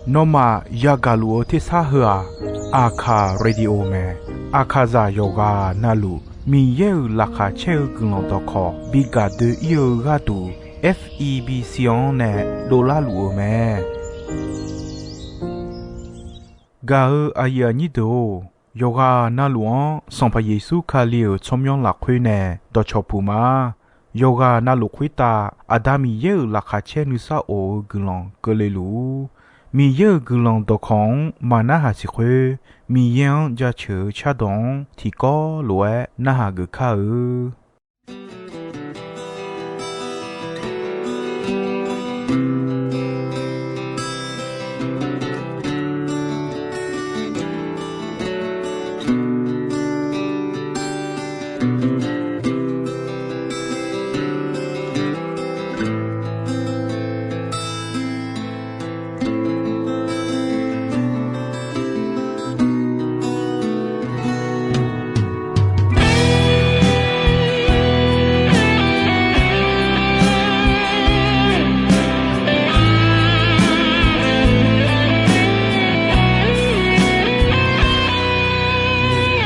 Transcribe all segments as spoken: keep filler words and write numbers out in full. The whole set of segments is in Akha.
Nawmaf yagaq luf-eu tersar heu-aq, Aqkaq Radio mae. Aqkaqzaq yawqghaq navluf Miqyaer-euq laqkhaq caer-eu guiqlanq dawqkawq bi gaq doe-ir-eu gharduq, F E B C-anr nae dovlar luf-eu mae. Gaq-eu aqyuif aqnyir deuq-or, yawqghaq navluf-anr Sanqpaq Yeqsur Kali-euq tsawrmyanr lafkhoer nae dawqcawq puq ma. Yawqghaq navluf khoertav Aqda Miqyaer-euq laqkhaq caer nuisar of-eu guiqlanq keuvle luf-ur. Miqyaer-euq guiqlanq dawqkawq-anr maqnarhaq siq khoer, Miqyaer-anr jaceuq-eu cardawq-anr tiqkawv lof-aer narhaq geuf kar-eu.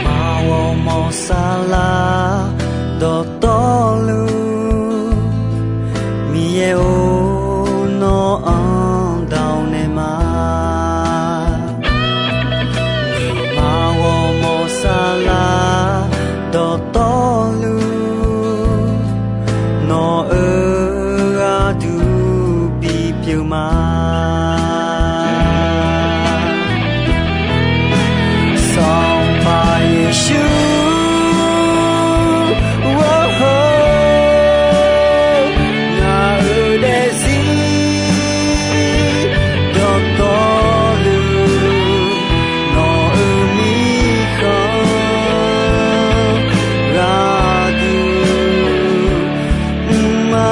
Maq ghawrmawr saflar dawqtawvluf, Miqyaer-or, nawr-anr dawq naeq ma. Maq ghawrmawr saflar dawqtawvluf, nawq-euq gharduq bipyeuf ma. Sanqpaq Yeqsur, Ngaq-euq daefzir dawqtawvluf, nawq-euq mirkhanq gharduq mr ma.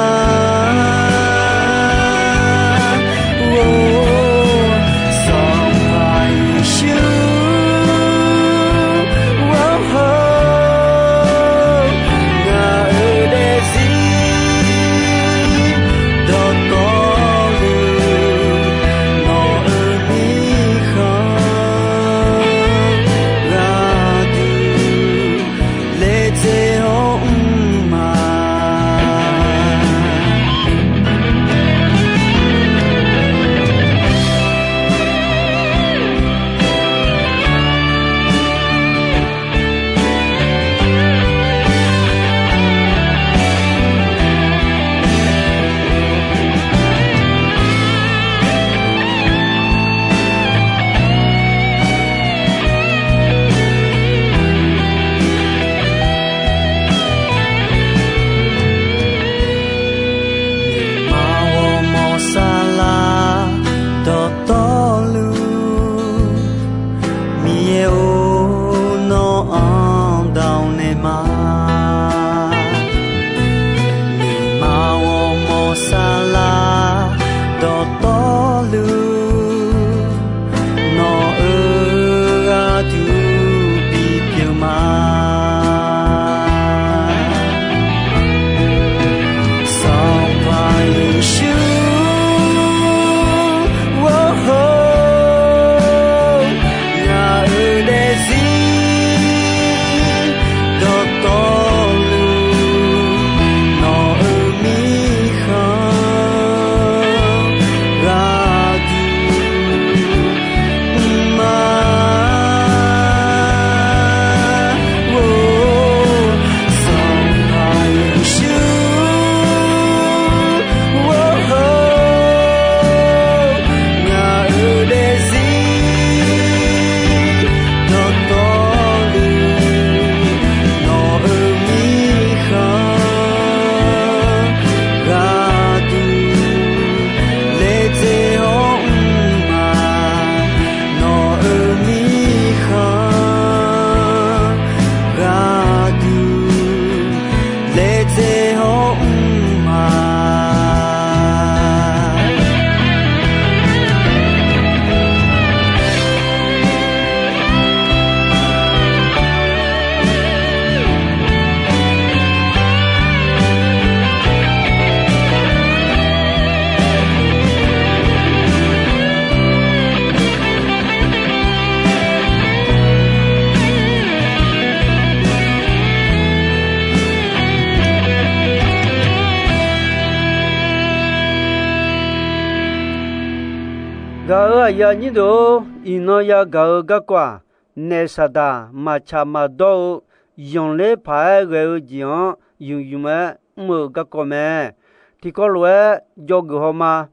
Gaq-euq aqyuif aqnyir deuq-or, iqnan yagaq-eu garkawv-aq, naef saqdaq maqtsaq maqdawr-eu zanqler paq-aer ghae-eu jeq-anr ymq ymq-aer mr-eu garkawv mae. Tiqkawv lof-aer dzawgeuf haw ma.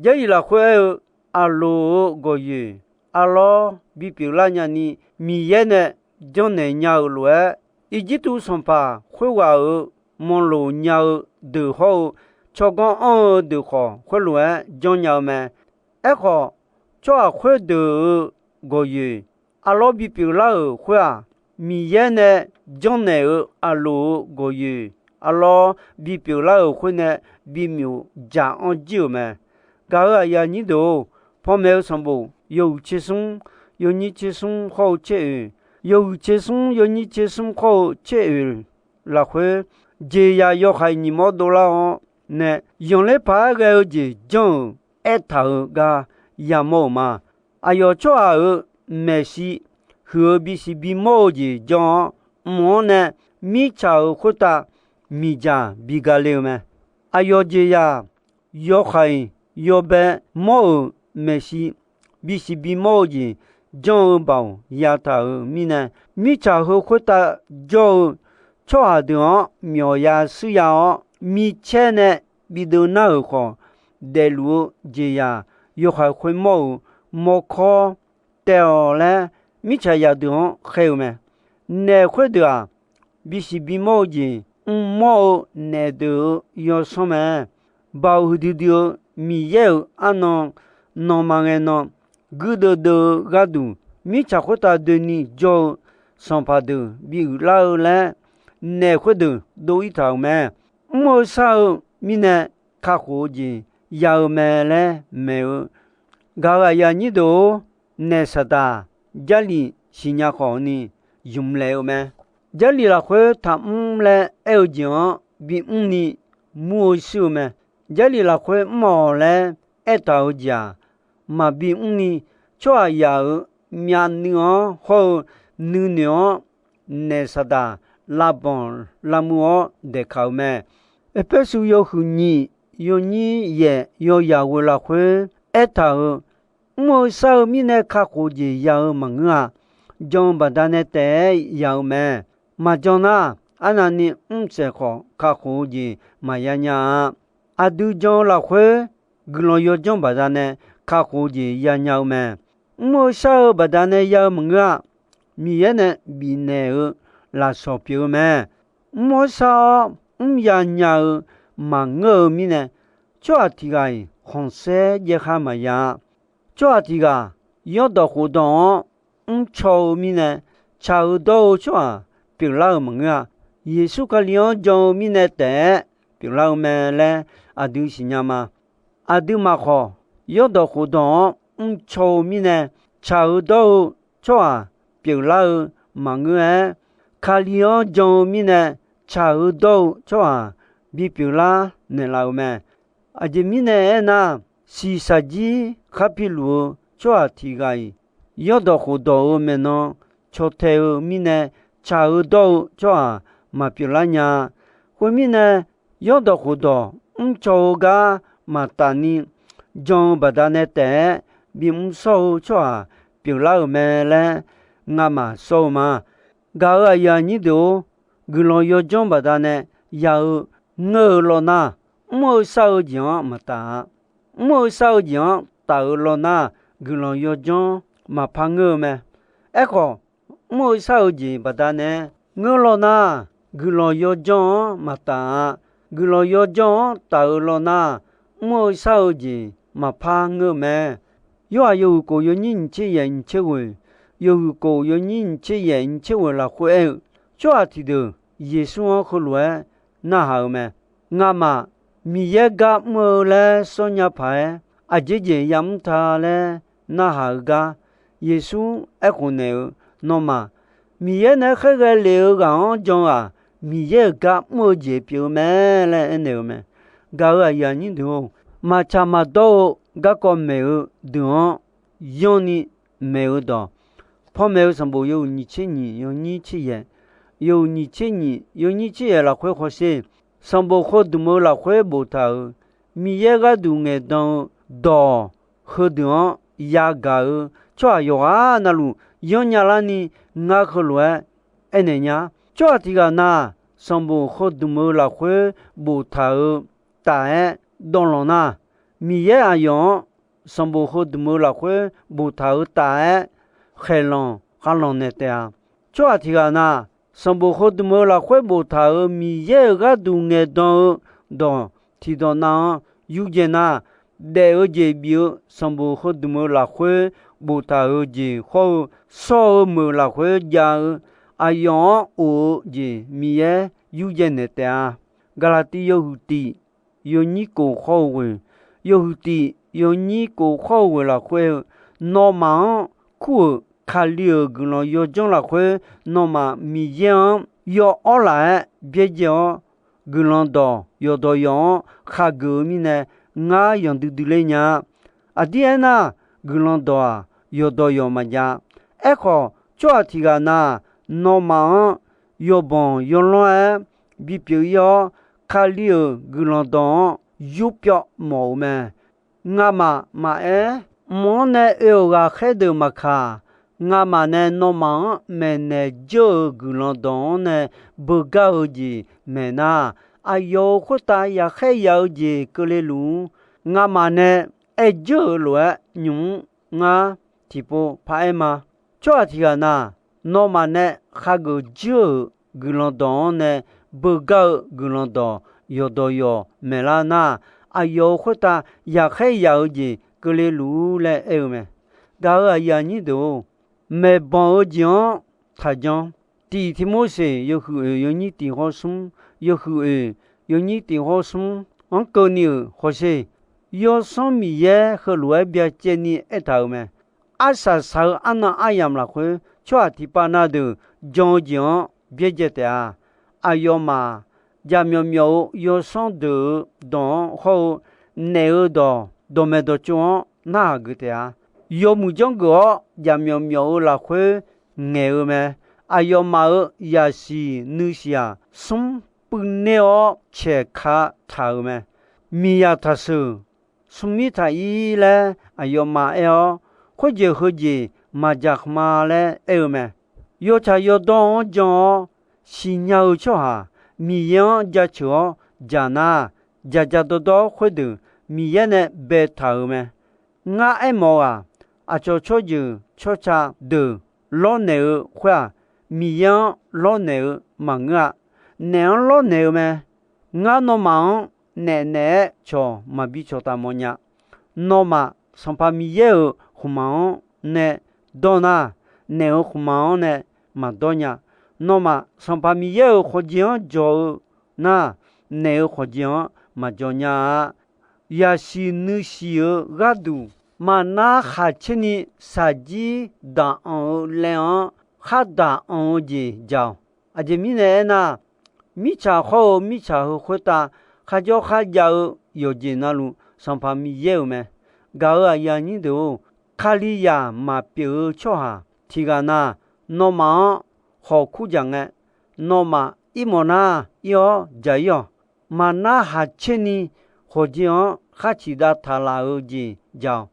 Jarlif lafkhoer aer-eu, aqloq-euq gawqyoeq arlawr bipyeuf lar nyani, Miqyaer nae janrnaeq nya-euq lof-aer, Irjirtuv sanqpaq khoerghaq-euq manloq nya-eu deuq hawr-eu, tsawrganr anr-eu deuq khawf khoerlof-aer janrnya-eu mae. Aerkhawf, tsawrhaq khoerdeuq-euq gawqyoeq arlawr bipyeuf lar-euq khoer-aq, Miqyaer nae janrnaeq-euq aqloq-euq gawqyoeq arlawr bipyeuf lar-euq khoer nae bimyof dzaq-anr jir-euq mae. Gaq-euq aqyuif aqnyir deuq-or, panmaeq-eu sanqbof yawhuiq tser smr, yawnyir tser smr hawr-eu tser oeq, yawhuiq tser smr, yawnyir tser smr hawr-eu tser oeq lafkhoer, jeqzaq yawhaiq nyiq mawr dovlar-awr nae, zanqler paq-aer ghae-eu jeq janr-euq aertaq-euq gar yamawr-euq ma. Aqyawf tsawrhaq-euq maeqshi huiq-eu bisiq bimawr-eu jeq jan-awr, mq-anr nae mirtsaq-euq khoertav miqdzaq bi gale-eu mae. Aqyawf jeqzaq yawhaiq yawbae mawr-euq maeqshi bisiq bimawr-eu jeq janr-eu baoq yataq-euq mirnae, mirtsaq heu khoertav jawr-eu tsawrhaq deuq-anr myawf ya shuir ya-awr, micaer nae bideuv nar-euq khawf, daefluf-eu jeqzaq yawhaiq khoermawr-euq mawrkawr taev-awq laer, mirtsaq zaqdeuq-anr khaer-eu mae. Naef khoerdeuq-aq, bisiq bimawr-eu jeq mrmawr-eu naef deuq-euq yawsanr mae. Baoq huiqdui dui-eu Miqyaer-euq arnan, nanq maqngae nan, guirdeuv deuv-eu gharduq, mirtsaq khoertav doeni jawr-eu sanqpaq deuq bi uiqlar-eu laer, naef khoerdeuq dov-ir taq-euq mae. Mr-eu shar-eu mirnae kakhof-eu jeq ya-eu mae laer maeq-eu. Gaq-euq aqyuif aqnyir deuq-or, naef saqdaq Jarlif siqnya khawf ni ymq laef-eu mae. Jarlif lafkhoer taqmr laer aer-eu jeq-anr bimr ni mur-eu shuir-eu mae. Jarlif lafkhoer mr-awq laer aertaq-eu jeq-aq, maqbi mr ni, tsawrhaqzaq-euq myavnuiv-anr hawr-eu nuinoeq-anr naef saqdaq lavbanq lavmuiv-awr daeqkaq-eu mae. Erpersu yawhuiq nyiq yawnyir yaef yawyaq ghoe lafkhoer aertaq-euq, mr-eu shar-eu mirnae kakhof-eu jeq ya-eu maqngeur-a. Jan-eu baqdanae taef-aer ya-eu mae. Maqjan nar, arnavni mr saef khawf kakhof-eu jeq maqya nya-a. Aqdui jan-eu lafkhoer guiqlanq yawdzanr baqdanae kakhof-eu jeq yanya-eu mae. Mr-eu shar-eu baqdanae ya-eu maqngeur-a. Miqyaer nae bifnaeq-eu lafsawq pyeuf-eu mae. Mr-awr shar-awr mrya nya-eu maqngeur-eu mirnae, tsawrhaq tiq ghaq-iq khanqsaer jaev khar maqya-a. Tsawrhaq tiq ghaq yawrdawq khofdawq-anr mrcaw-eu mirnae, tsaq-eu dawr-eu tsawrhaq pyeuflar-euq maqngeur-a. Yeqsur Kali-anr jan-eu mirnae taef-aer pyeuflar-eu mae laer aqdui siqnya ma. Aqduimaf khawf, yawrdawq khofdawq-anr mrcaw-eu mirnae, tsaq-eu dawr-eu tsawrhaq pyeuflar-eu maqngeur-aer, Kali-anr jan-eu mirnae tsaq-eu dawr-eu tsawrhaq bipyeuflar naeqlaf-euq mae. Aqjeq mirnae aernar, shiqshaq jir kharpir luf-eu tsawrhaq tiq ghaq-iq, yawrdawq khofdawq-euq maeqnan caw tae-eu mirnae, tsaq-eu dawr-eu tsawrhaq maqpyeuflar nya-a. Khoermirnae, yawrdawq khofdawq mrcaw-eu gar maqtaf ni jan-eu baqdanae taef-aer bimr shawr-eu tsawrhaq pyeuflar-euq mae laer ngamaf shawr-eu ma. Gaq-euq aqyuif aqnyir deuq-or, guiqlanq yawdzanr baqdanae ya-eu ngeur-eu lawnar, mr-eu shar-eu jeq-anr maqtaf-a. Mr-eu shar-eu jeq-anr taf-eu lawnar, guiqlanq yawdzanr maqpar ngeur-eu mae. Aerkhawf, mr-eu shar-eu jeq baqdanae ngeur lawnar, guiqlanq yawdzanr-anr maqtaf-a. Guiqlanq yawdzanr-anr taf-eu lawnar, mr-eu shar-eu jeq maqpar ngeur-eu mae. Yorhaq yawhuiq kof yawnyir nyiq tser yaef nyiq tser ghoeq, yawhuiq kof yawnyir nyiq tser yaef nyiq tser ghoeq lafkhoer aer-eu, tsawrhaq tiqdeuq Yeqsur-anr heulof-aer narhaq-eu mae. Ngamaf Miqyaer gar mr-eu laer sawrnya paq-aer, aqjeq jeq yamr ta laer narhaq-eu gar, Yeqsur aerkhof naeq-eu, nawmaf Miqyaer nae khaerghae lef-eu ghaq-anr jan-eu-aq, Miqyaer-euq gar mr-eu jeq pyeuf-eu mae laer aernaeq-eu mae. Gaq-euq aqyuif aqnyir deuq-or, maqtsaq maqdawr-eu garkawv maeq-eu deuq-anr yanrni maeq-eu dawq, panmaeq-eu sanqbof yawhuiq nyiq tser nyiq yawnyir tser yaef, yawhuiq nyiq tser nyiq yawnyir tser yaef lafkhoer hawsher. Sanqbof heudmq-eu lafkhoer boftaq-euq Miqyaer gharduq ngaeqdan-eu dawq, heudeuq-anr yagaq-eu tsawrhaq yawqghaq navluf yanrnya larni ngar heulof-aer aernaeq nya. Tsawrhaq tiq ghaq na, sanqbof heudmq-eu lafkhoer boftaq-eu taf-aer dawvlanq nar, Miqyaer aqyawf-anr sanqbof heudmq-eu lafkhoer boftaq-eu taf-aer khaeqlanq khavlanq naeq taef-a. Tsawrhaq tiq ghaq na, sanqbof heudmq-eu lafkhoer boftaq-euq Miqyaer-euq gharduq ngaeqdan-eu dawq tiqdawq nav-anr yurdzae nar, daef-eu jeq bif-eu sanqbof heudmq-eu lafkhoer boftaq-eu jeq hawr-eu, shawr-eu meuq lafkhoer jav-eu aqyawf-anr of-eu jeq Miqyaer yurdzae naeq taef-a. Gaqlaqtiv yawhuiq tiq yawnyir kof khawr-eu ghoeq, yawhuiq tiq yawnyir kof khawr-eu ghoeq lafkhoer-eu, nawmaf-anr kur-euq Kali-euq guiqlanq yawdzanr lafkhoer nawmaf Miqyaer-anr yawawr laf-aer byaerdzae-awr, guiqlanq dawq yawqdawq yawq-anr khageuf-eu mirnae, ngar yanqdui dui ler nya-a. Aqdir aernar, guiqlanq dawq-aq, yawqdawq yawq maqjav. Aerkhawf, tsawrhaq tiq ghaq na, nawmaf-anr yawbanq yawlanr-aer bipyeuf ir-awr, Kali-euq guiqlanq dawq-anr yurpyawv mawf-euq mae. Ngamaf maqaer, mq-anr nae oe-euq ghaqkhaer deuq maqkaq, ngamaf nae nawmaf-anr maeqnaeq dzeur-eu guiqlanq dawq-anr nae beugar-eu jeq maeqnar, aqyawf-euq khoertav yaqkhaer yaq-eu jeq keuvle luf-ur. Ngamaf nae aer dzeur-euq lof-aer nymq-mr ngar tiqpov paraer ma. Tsawrhaq tiq ghaq na, nawmaf nae khageuf dzeur-euq guiqlanq dawq-anr nae beugar-eu guiqlanq dawq yawqdawq yawq maeqlar nar, aqyawf-euq khoertav yaqkhaer yaq-eu jeq keuvle luf-ur laer aer-eu mae. Gaq-euq aqyuif aqnyir deuq-or, maeqbanq-eu jeq-anr taqjan. Tiq Tiqmorseq yawhuiq oeq yawnyir tiq hawr smr, yawhuiq oeq yawnyir tiq hawr smr-anr keuvni-euq hawsher. Yawsanr Miqyaer heulof-aer byacaev ni aertaq-euq mae. Arsaq saq-eu arnan aryamq lafkhoer tsawrhaq tiqpav na deuq jan-eu jeq-anr byaerdzae taef-a. Aqyawfmaf jaqmyawf myawf-eu yawsanr deuq-euq dawq-anr hawr-eu naef-eu dawq dawqmaeq dawqtsov-anr narhaq geuf taef-a. Yawmuiq janrgeuf-awr jaqmyawf myawf-eu lafkhoer ngaeq-eu mae. Aqyawfmaf-euq yaqsiq nuisiq-aq, smr puivner-awr caeq ka taq-euq mae. Miqyaq taqsheuq, smrmir taq-ir laer aqyawfmaf aer-awr, khoerjeq heujeq maqdzaq khmq-a laer aer-eu mae. Yawtsaq yawdawr-anr jan-awr siqnya-eu tsawrhaq, Miqyaer-anr jaceuq-awr dzaq nar, dzaqdzaq dawrdawr khoerdeuq Miqyaer nae baetaq-euq mae. Ngar aermawf-eu-aq, aqcawq tsawrjeuq tsawrca deuq lawrnaeq-eu khoer-aq, Miqyaer-anr lawrnaeq-eu maqngeur-a. Naef-anr lawrnaeq-eu mae. Ngar nawmaf-anr naef naeq-aer cawq maqbi cawqtaf mawfnya. Nawmaf Sanqpaq Miqyaer-euq khmqmaq-anr nae dawr nar, naef-euq khmqmaq-anr nae maqdawr nya. Nawmaf Sanqpaq Miqyaer-euq khawqjeq-anr jawq-eu nar, naef-euq khawqjeq-anr maqjawq nya-a. Yaqsiq nuisiq-eu gharduq, maqnar khaqcaer ni shaqjir daq anq-eu laev-anr khar daq anq-eu jeq jaq-awq. Aqjeq mirnae aernar, mirtsaq hawr-eu mirtsaq heu khoertav kharjawr kharjav-eu yawqjeq navluf Sanqpaq Miqyaer-euq mae. Gaq-euq aqyuif aqnyir deuq-or, Kalizaq maqpyeuf-eu tsawrhaq tiq ghaq na, nawmaf-anr khawq kur dzaq ngae, nawmaf ir mawf nar ir-awr dzaq ir-awq. Maqnar haq caer ni khawqjeq-anr khar ciqdav taq laf-eu jeq jaq-awq.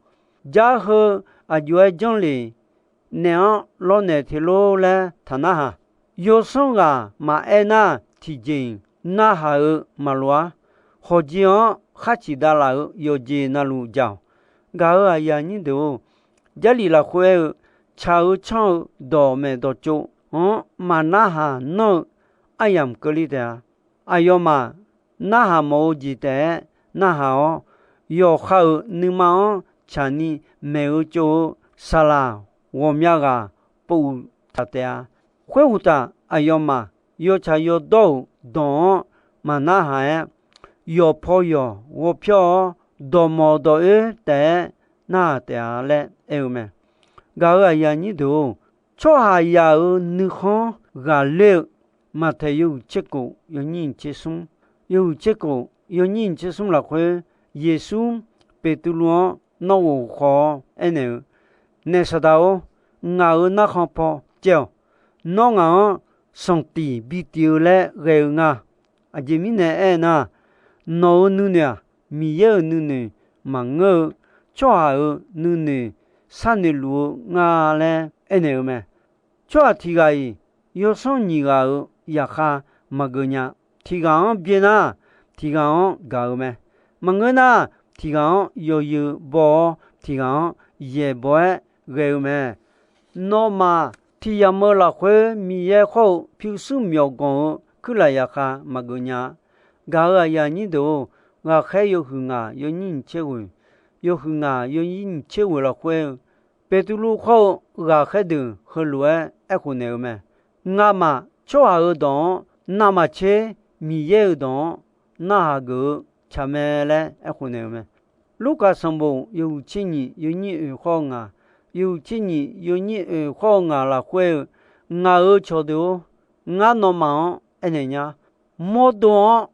Jar heu aqjox-aer janrlef naeq-anr lawrnaeq te lor laer taq narhaq. Yawsanr ghaq maqaer nar, tiqjeq-iq narhaq-eu maqloq-ar. Khawqjeq-anr khar ciqdav laf-euq yawqjeq navluf jaq-awq. Gaq-euq aqyuif aqnyir deuq-or, Jarlif lafkhoer aer-eu, tsaq-eu tsanr-eu dawqmaeq dawqtsov-anr maqnarhaq nanr-eu aryamq keuvle taef-a. Aqyawfmaf narhaq mawf-eu jeq taef-aer narhaq-awr, yawqha-euq nuima-anr tsaqni maeq-eu tsov-eu saqlaq ghawqmya ghaq pov-uq taq taef-a. Khoeruqtaf, aqyawfmaf yawtsaq yawdawr-euq dawq-anr maqnarhaq-aer, yawqpaw yawq ghawqpyawr-awr, dawqmawq dawq-oer taef-aer narhaq taef-a laer aer-eu mae. Gaq-euq aqyuif aqnyir deuq-or, tsawrhaqzaq-euq nuikhanr ghaqler-eu Maqtaeq yawhuiq tser kof yawnyir nyiq tser smr, yawhuiq tser kof yawnyir nyiq tser smr lafkhoer, Yeqsur Beqtuvluv-anr nawr ghof khawf-awr aernaeq-eu, Naef Saqdaq-or, ngaq-euq narkhan paw caev-awq. Nawr ngaq-anr sanqtif bi tif-eu laer ghae-eu nga. Aqjeq mirnae aernar, nawq-euq nuinoeq-aq, Miqyaer-euq nuinoeq maqngeur-eu, tsawrhaq-euq nuinoeq sharnoeq luf-eu nga laer aernaeq-eu mae. Tsawrhaq tiq ghaq-iq yawsanr nyiq ghaq-euq zaqkhav maqgeuf nya. Tiq ghaq-anr byae nar, tiq ghaq-anr gaq-eu mae. Maqngeur nar, tiq ghaq-anr yawzeu baw-awr, tiq ghaq-anr yaeqbawq-aer ghae-eu mae. Nawmaf tiq yamq-eu lafkhoer Miqyaer khawr-eu pyurshuir myawqganq-eu kuirlaf zaqkhav maqgeuf nya. Gaq-euq aqyuif aqnyir deuq-or, ghaqkhaer yawhuiq ngaq yawnyir nyiq tser ghoeq, yawhuiq ngaq yawnyir nyiq tser ghoeq lafkhoer-eu, Beqtuvluv khawr-eu ghaqkhaer deuq heulof-aer aerkhof naeq-eu mae. Ngamaf tsawrhaq-euq dawq-anr navmaqtser, Miqyaer-euq dawq-anr narhaq geuf-eu tsaq mae laer aerkhof naeq-eu mae. Lurkaf sanqbof yawhuiq tser nyiq yawnyir oeq khawr-eu ngaq, yawhuiq tser nyiq yawnyir oeq khawr-eu ngaq lafkhoer-eu, ngaq-euq cawqdeuq-or, ngar nawmaf-anr aernaeq nya. Mawrdo-anr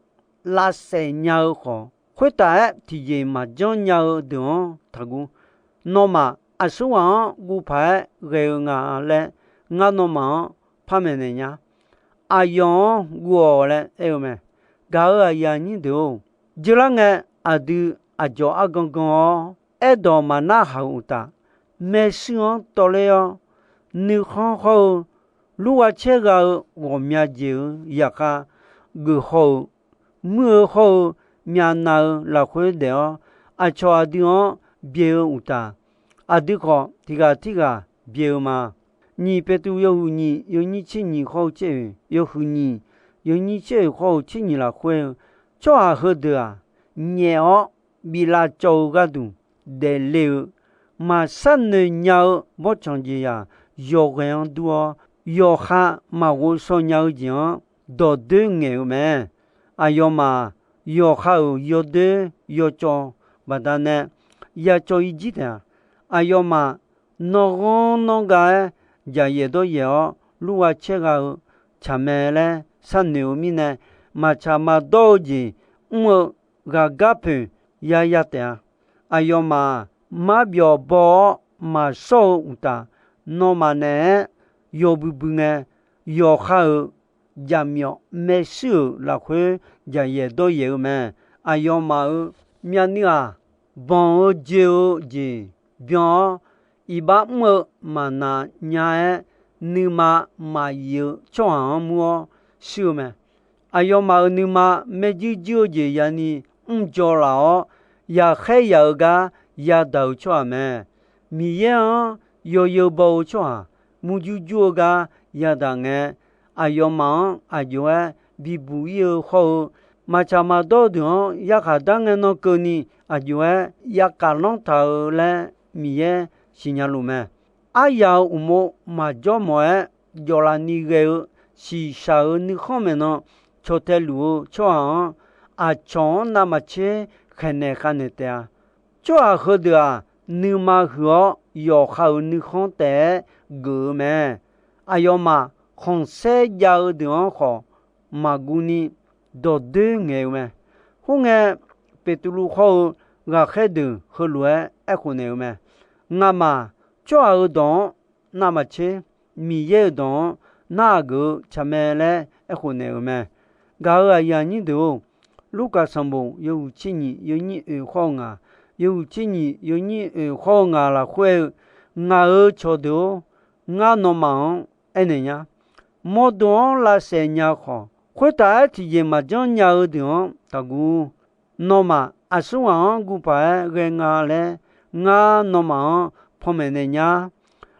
lavsaef nya-eu khawf, khoertaf-aer tiqjeq maqjanr nya-eu deuq-anr taqguv. Nawmaf aqsurghaq-anr guv paq-aer ghae-eu nga laer, ngar nawmaf-anr par maeqnaeq nya. Aqyawf-anr guv-awq laer aer-eu mae. Gaq-euq aqyuif aqnyir deuq-or, jeular ngae aqdui aqdzawq argan gan-awr, aerdawq maqnar haq-euq uqtaf, maershuir-anr tawvler-awr, nuikhanr hawr-eu, lurgha caergha-eu ghawqmya jeq-eu zaqkhav geuf haw-eu, muir-eu hawr-eu myavnav-eu lafkhoer daef-awr, aqcawq aqdui-anr byae-eu uqtaf, aqdui khawf tiq ghaq tirghaq byae-eu ma. Nyiq Beqtuvluv yawhuiq nyiq yawnyir tser nyiq khawr-eu tser oeq, yawhuiq nyiq yawnyir tser oeq khawr-eu tser nyiq lafkhoer-eu, tsawrhaq heudeuq-aq, nyaef-awr bi lavcawv-eu gharduq daefle-eu, maqsharnoeq nya-eu bawrtsanq jeqzaq yawqghae-anr dur-awr, yawqha maqghovshaw nya-eu jeq-anr dawqdoer ngaeq-eu mae. Aqyawfmaf yawqha-euq yawdoer yawcawv baqdanae yacawv-ir jir taef-a. Aqyawfmaf nanrghanr nanrgav-aer jaqyaef dawryaef-awr lurgha caergha-eu tsaq mae laer sharnoeq-eu mirnae, maqtsaq maqdawr-eu jeq mr-eu ghaqgar poeq yaya taef-a. Aqyawfmaf marbyawf baw-awr maqshawr-eu uqtaf, nawmaf naeq-aer yawbui bui ngae, yawqha-euq jaqmyawf maershuir-euq lafkhoer jaqyaef dawryaef-eu mae. Aqyawfmaf-euq myavnuiv-aq, banq-eu joe-eu jeq byan-awr, iqbax mr-eu maqnaq nya-aer, nuima maqyif-eu tsawrhaq-anr mur-awr shuir-eu mae. Aqyawfmaf-euq nuima maerjuir juir-eu jeq yani mrdzaw laf-awr, yaqkhaer yaq-eu gar yadaq-euq tsawrhaq mae. Miqyaer-anr yawzeu baw-eu tsawrhaq murjur jur-eu gar yadaq ngae, aqyawfmaf-anr aq jov-aer bibuq-ir-eu hawr-eu, maqtsaq maqdawr deuq-anr yarkhaq dar ngae nan keuvni aq jov-aer yakaf lanr taq-eu laer Miqyaer siqnya luf mae. Aryaq-euq uqmov maqjawr mawf-aer jawf laf ni ghae-eu shiqshaq-euq nuikhanr maeqnan caw tae luf-eu tsawrhaq-anr, aqcawq-anr navmaqtser khaeqnaeq khavnaeq taef-a. Tsawrhaq heudeuq-aq, nuima huiq-awr yawqha-euq nuikhanr taef-aer geuf-eu mae. Aqyawfmaf khanqsaer jav-eu deuq-anr khawf maqguv ni dawqdoer ngaeq-eu mae. Khoerngae, Beqtuvluv hawr-eu ghaqkhaer deuq heulof-aer aerkhof naeq-eu mae. Ngamaf tsawrhaq-euq dawq-anr navmaqtser, Miqyaer-euq dawq-anr narhaq geuf-eu tsaq mae laer aerkhof naeq-euq mae. Gaq-euq aqyuif aqnyir deuq-or, Lurkaf sanqbof yawhuiq tser nyiq yawnyir oeq khawr-eu ngaq, yawhuiq tser nyiq yawnyir oeq khawr-eu ngaq lafkhoer-eu, ngaq-euq cawqdeuq-or, ngar nawmaf-anr aernaeq nya. Mawrdo-anr lavsaef nya khawf, khoertav-aer tiqjeq maqjanr nya-eu deuq-anr taqguv. Nawmaf aqsurghaq-anr guv paq-aer ghae nga laer, ngar nawmaf-anr panmaeq naeq nya.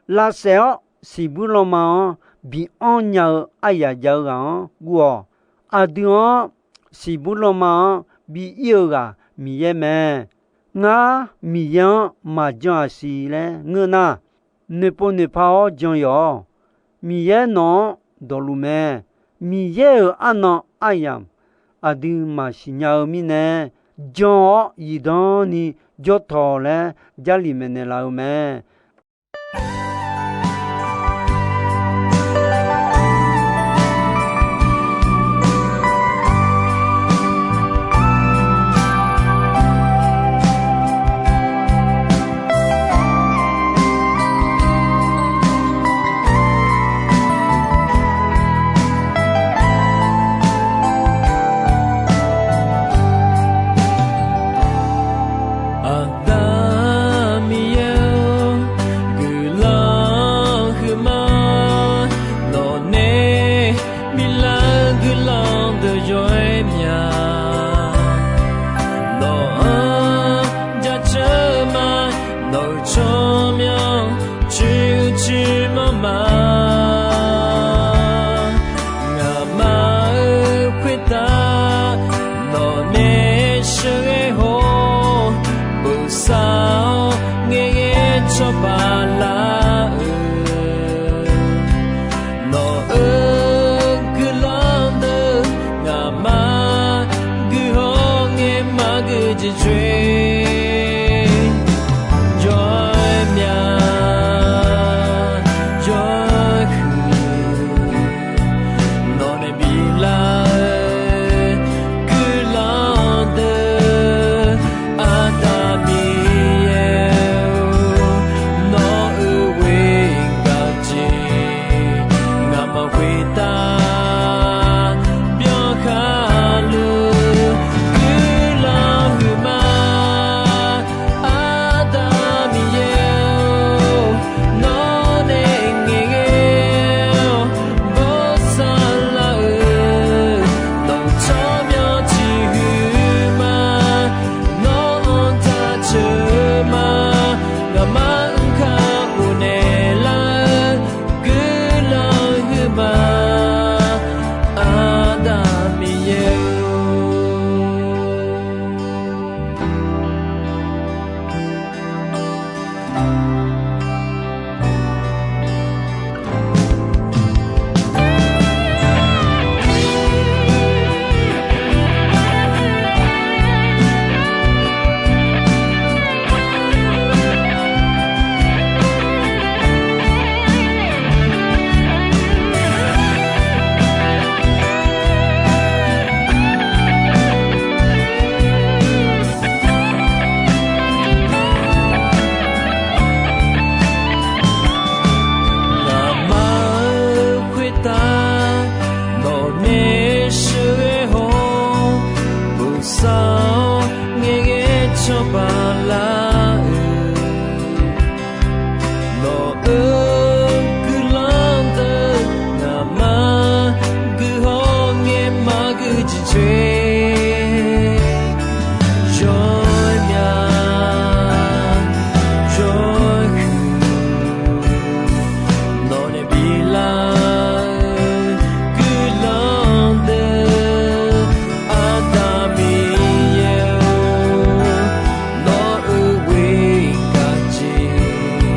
Lavsaef-awr siqbuir lanma-anr bi anr nya-eu aryaq jav-eu ghaq-anr guv-awq. Aqdui-anr siqbuir lanma-anr bi ir-eu ghaq Miqyaer mae. Ngar Miqyaer-anr maqjan-aq siq laer ngeur nar, noeqpov noeqpa-awr jan yawq-awq. Miqyaer nawq-anr dawqluf mae. Miqyaer-euq arnan aryamq aqdui maqsiq nya-eu mirnae, jan-awr zifdan ni jawr tawq laer Jarlif maeqnaeq laf-eu mae. Aqda Miqyaer-or, Sar-awr ngaeqghae cawba lar-eu, nawq-euq guiqlanq deuq ngaqma guiqhawr ngae maqgui jeq coer. Jawr-aer mya, jawr-aer huiq, nawq nae biflar-eu guiqlanq deuq, Aqda Miqyaer-or, nawq-euq ghoer gaq jeq ngaqma khoertav byankhar luf guiqlanq huiqma. Aqda Miqyaer-or, nawr nae ngaeqghae-awr bosav lar-eu, nawq-euq tsawrmyanr ciqhuiq ma. Nawr-anr taq ceuq ma. Ngaqma-anr kakhof naeqlar-eu guiqlanq huiqma. Aqda Miqyaer-or. Ngaqma-euq khoertav nawqnae sheuqghae haw-awr, bosav-awr ngaeqghae cawba lar-eu, nawq-euq guiqlanq deuq ngaqma guiqhawr ngae maqgui jeq coer. Jawr-aer mya, jawr-aer huiq, nawq nae biflar-eu guiqlanq deuq, Aqda Miqyaer-or, nawq-euq ghoer gaq jeq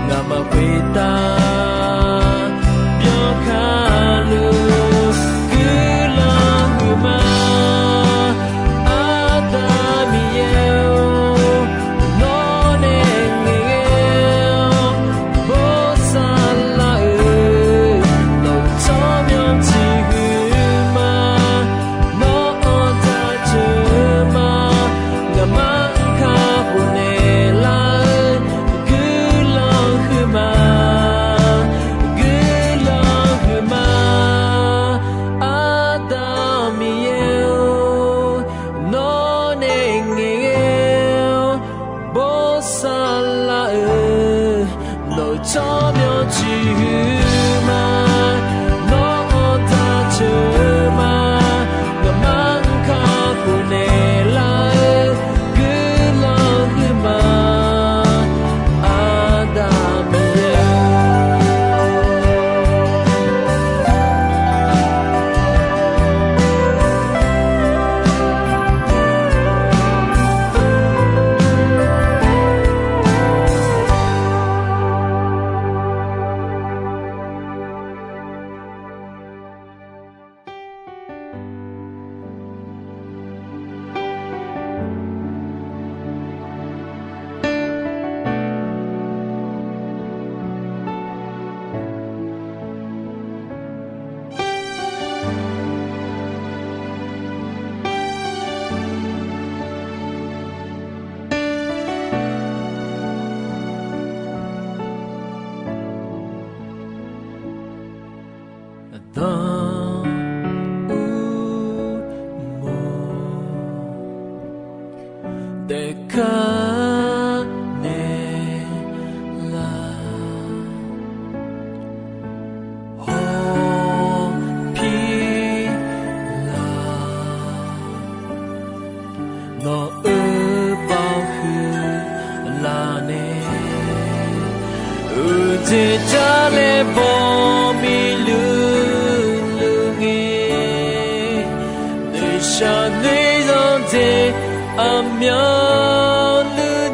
ngaqma khoertav byankhar luf guiqlanq huiqma. Aqda Miqyaer-or, nawr nae ngaeqghae-awr bosav lar-eu, nawq-euq tsawrmyanr ciqhuiq ma. Nawr-anr taq ceuq ma. Ngaqma-anr kakhof naeqlar-eu guiqlanq huiqma. Guiqlanq huiqma. Aqda Miqyaer-or, nawr nae ngaeqghae-awr bosav lar-eu, nawq-euq tsawrmyanr ciqhuiq ma. Nawr-anr taq ceuq ma. Ngaqma-anr kakhof naeqlar-eu guiqlanq huiqma. Aqda Miqyaer-or. Aqda Uqmov, taefkar naeqlaf, hawpir laf, nawq-euq baoq huiq laf nae, uqjeq jar laer baw miqluiq luiq ngae, noeqshaq noeq zanq jeq aqmyanluf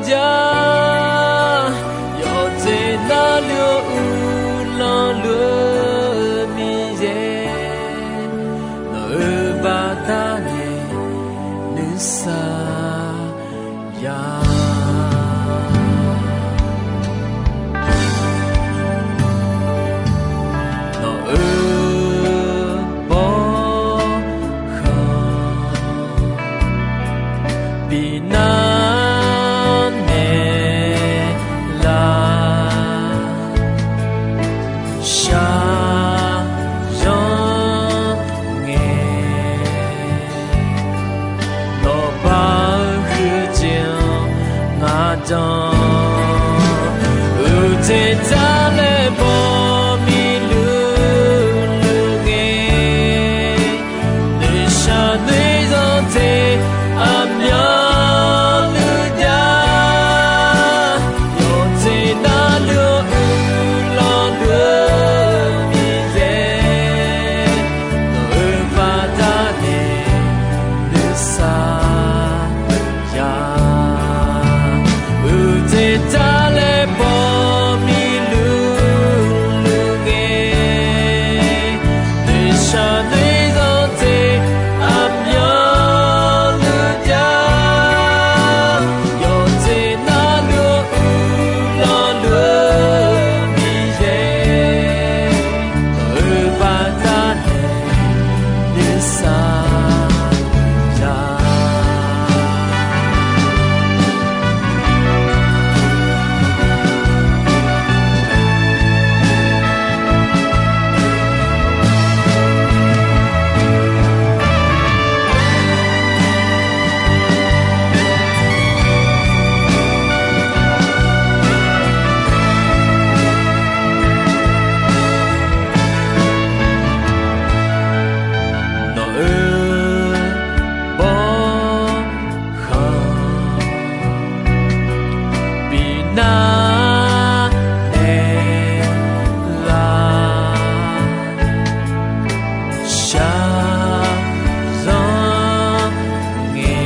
Aqdanq uqteq tar laer bawmiq luf luf ngae, noeqshaq noeqzanq teq aqmyanluf jav. Yawqjeq navluf-eu uqlanq luf-eu Miqyaer, nawq-euq baqdanae nuisar ya. Uqteq tar laer bawmiq luf luf ngae, noeqshaq noeqzanq teq aqmyanluf jav. Yawqjeq navluf-eu uqlanq luf-eu Miqyaer, nawq-euq baqdanae nuisar ya. Nawq-euq bawrkhanq bi nar naeq lar, shaqzanr ngae,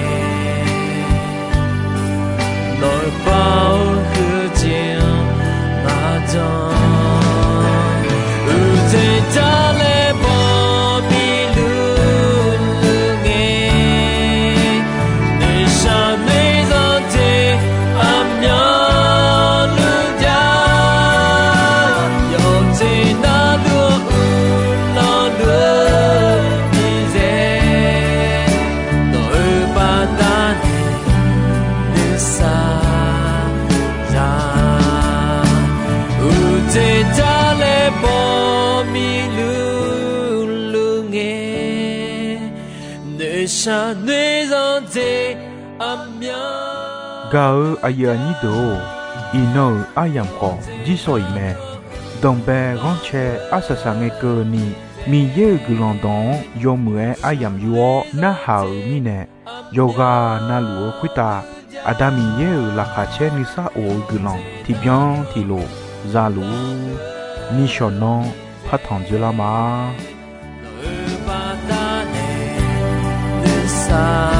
nawq-euq baoq huiq-eu jeq-anr maqdanq. Uqteq tar laer bawmiq luf luf ngae, noeqshaq noeqzanq teq aqmyanluf jav. Yawqjeq navluf-eu uqlanq luf-eu Miqyaer, nawq-euq baqdanae nuisar ya. Uqteq tar laer bawmiq luf luf ngae, noeqshaq noeqzanq teq aqmyan. Gaq-euq aqyuif aqnyir deuq-or, iqnan-euq aryamq khawf jirsawq iq mae. Danqbae ghanrcae arsaq saq ngae keuvni, Miqyaer-euq guiqlanq dawq-anr yawmuiq-aer aryamq yur-awr narhaq-euq mirnae, yawqghaq navluf-eu khoertav Aqda Miqyaer-euq laqkhaq caer nuisar of-eu guiqlanq tiqbyan tiqlof za luf-ur. Nishawq nanr partanq dzoerlar ma. Nawq-euq baqdanae nuisar